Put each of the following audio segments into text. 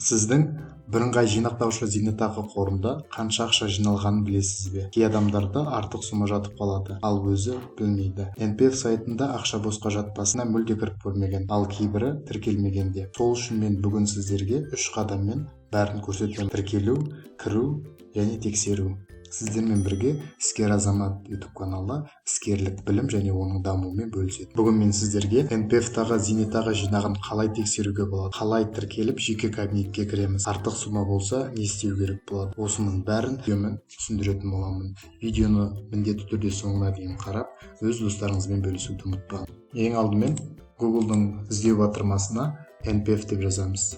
Сіздің бірыңғай жинақтаушы зейнетақы қорында қанша ақша жиналғанын білесіз бе? Кей адамдарда артық сома жатып қалады, ал өзі білмейді. НПФ сайтында ақша босқа жатпасына мүлде кіріп көрмеген, ал кейбірі тіркелмеген де. Сол үшін мен бүгін сіздерге үш қадаммен бәрін көрсетемін: тіркелу, кіру және тексеру. Сіздермен бірге «Іскер азамат» YouTube каналы іскерлік білім және оның дамуымен бөліседі. Бүгін мен сіздерге НПФ-тағы зейнетақы жинағын қалай тексеруге болады, қалай тіркеліп, жеке кабинетке кіреміз, артық сома болса, не істеу керек болады, осының бәрін видеомен түсіндіретін боламын. Видеоны міндетті түрде соңына дейін қарап, өз достарыңызбен бөлісуді ұмытпаңыз. Ең алдымен Гуглдың іздеу батырмасына НПФ деп жазамыз.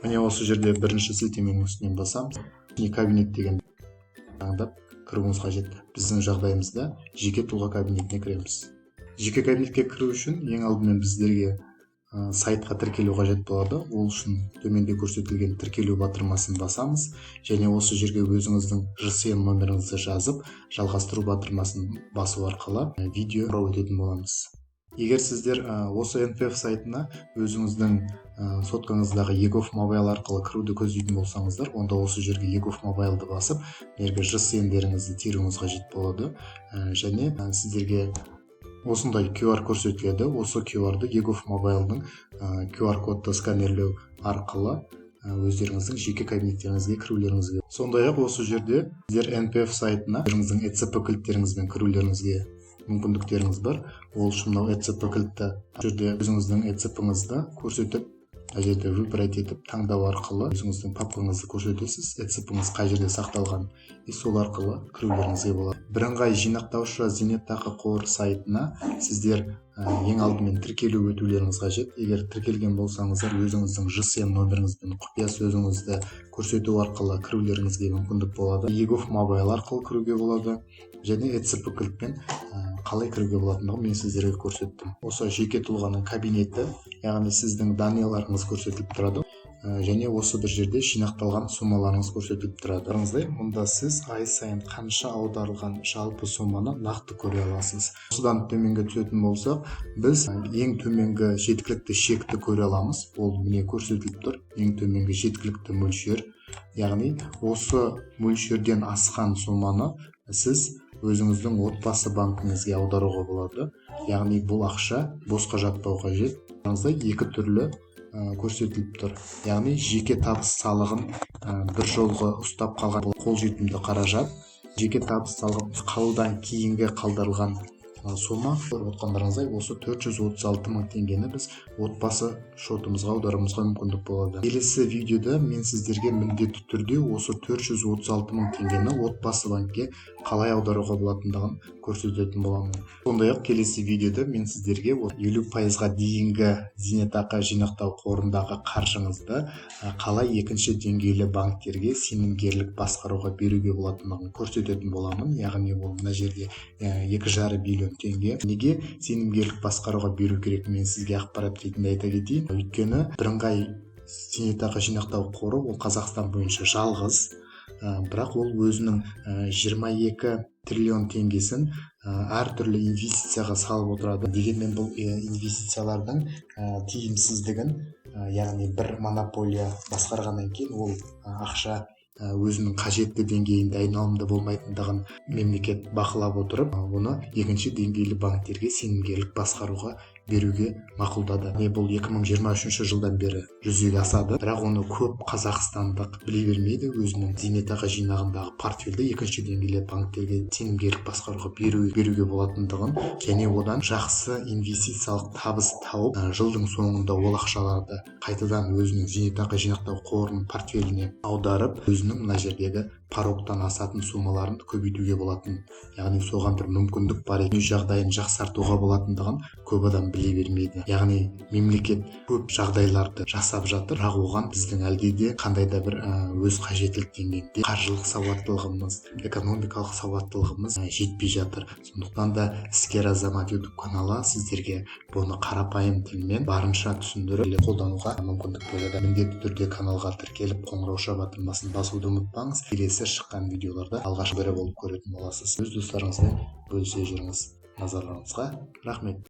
Міне, осы жерде бірінші сілтеменің үстінен басамыз. «Личный кабинет» деген таңдап кіруіңіз қажет. Біздің жағдайымызда жеке тұлға кабинетіне кіреміз. Жеке кабинетке кіру үшін ең алдымен біздерге сайтқа тіркелу қажет болады. Ол үшін төменде көрсетілген «Тіркелу» батырмасын басамыз және осы жерге өзіңіздің ЖСН номеріңізді жазып, «Жалғастыру» батырмасын басу арқылы видео өтетін боламыз. Егер сіздер осы НПФ сайтына өзіңіздің соткаңыздағы eGov Mobile арқылы кіруді көздейтін болсаңыздар, онда осы жерге eGov Mobile'ды басып, мына жерге ЖСН-деріңізді теруіңіз қажет болады және сіздерге осындай QR көрсетіледі. Осы QR-ды, eGov Mobile'дың QR кодты сканерлеу арқылы өздеріңіздің жеке кабинеттеріңізге кірулеріңізге, сондай ақ осы жерде сіздер НПФ сайтына өздеріңіздің ЭЦП кілттеріңізбен кірулеріңізге мүмкіндіктеріңіз бар. Ол үшін мынау ЭЦП кілтті, бұл жерде өзіңіздің ЭЦП-ңізді көрсетіп, мына жерде «Выбрать» етіп таңдау арқылы өзіңіздің папкаңызды көрсетесіз, ЭЦП-ңіз қай жерде сақталған, и сол арқылы кірулеріңізге болады. Бірыңғай жинақтаушы зейнетақы қоры сайтына сіздер ең алдымен тіркелу өтулеріңіз қажет. Егер тіркелген болсаңыздар, өзіңіздің ЖСН номеріңіз бен құпия сөзіңізді көрсету арқылы кірулеріңізге мүмкіндік болады. eGov Mobile арқылы кіруге болады және ЭЦП кілтпен қалай кіруге болатындығын мен сіздерге көрсеттім. Осы жеке тұлғаның кабинеті, яғни сіздің данныйларыңыз көрсетіліп тұрады және осы бір жерде жинақталған суммаларыңыз көрсетіліп тұрады. Қараңыздар, мұнда сіз ай сайын қанша аударылған жалпы соманы нақты көре аласыз. Осыдан төменге түсетін болсақ, біз ең төменгі жеткілікті шекті көре аламыз. Ол, міне, көрсетіліп тұр, ең төменгі жеткілікті мөлшер, яғни осы мөлшерден асқан соманы сіз өзіңіздің отбасы банкіңізге аударуға болады, яғни бұл ақша босқа жатпау қажет. Екі түрлі көрсетіліп тұр, яғни жеке табыс салығын бір жолғы ұстап қалған қолжетімді қаражат, жеке табыс салығын қалудан кейінгі қалдырылған сома. Көріп отқандарыңыздай, осы 436 мың теңгені біз отбасы шотымызға аударуымызға мүмкіндік болады. Келесі видеода мен сіздерге міндетті түрде осы 436 мың теңгені отбасы банкке қалай аударуға болатындығын көрсететін боламын. Сондай ақ келесі видеода мен сіздерге 50%-ға дейінгі зейнетақы жинақтау қорындағы қаржыңызды қалай екінші деңгейлі банктерге сенімгерлік басқаруға беруге болатындығын көрсететін боламын. Яғни ол мына жерде 2,5 миллион теңге. Неге сенімгерлік басқаруға беру керек, мен сізге ақпарат ретінде айта кетейін. Өйткені бірыңғай зейнетақы жинақтау қоры ол Қазақстан бойынша жалғыз, бірақ ол өзінің 22 триллион теңгесін әртүрлі инвестицияға салып отырады. Дегенмен бұл инвестициялардың тиімсіздігін, яғни бір монополия басқарғаннан кейін ол ақша өзінің қажетті деңгейінде айналымда болмайтындығын мемлекет бақылап отырып, оны екінші деңгейлі банктерге сенімгерлік басқаруға беруге мақұлдады. Не, бұл 2023 жылдан бері жүзеге асады, бірақ оны көп қазақстандық біле бермейді. Өзінің зейнетақы жинағындағы портфельді екінші деңгейлі банктерге сенімгерлік басқаруға беруге болатындығын және одан жақсы инвестициялық табыс тауып, жылдың соңында ол ақшаларды қайтадан өзінің зейнетақы жинақтау қорының портфеліне аударып, өзінің мына жердегі порогтан асатын суммаларын көбейтуге болатын, яғни соған бір мүмкіндік бар екен, үй жағдайын жақсартуға болатындығын көп адам біле бермейді. Яғни мемлекет көп жағдайларды жасап жатыр, бірақ оған біздің әлде де қандай да бір өз қажеттілік деңгейінде қаржылық сауаттылығымыз, экономикалық сауаттылығымыз жетпей жатыр. Сондықтан да «Іскер азамат» YouTube каналы сіздерге бұны қарапайым тілмен барынша түсіндіріп, қолдануға мүмкіндік береді. Міндетті түрде каналға тіркеліп, қоңырауша батырмасын басуды ұмытпаңыз. Келесі шыққан видеоларды алғаш бірі болып көретін боласыз. Өз достарыңызбен бөлісе жүріңіз. Назарларыңызға рахмет.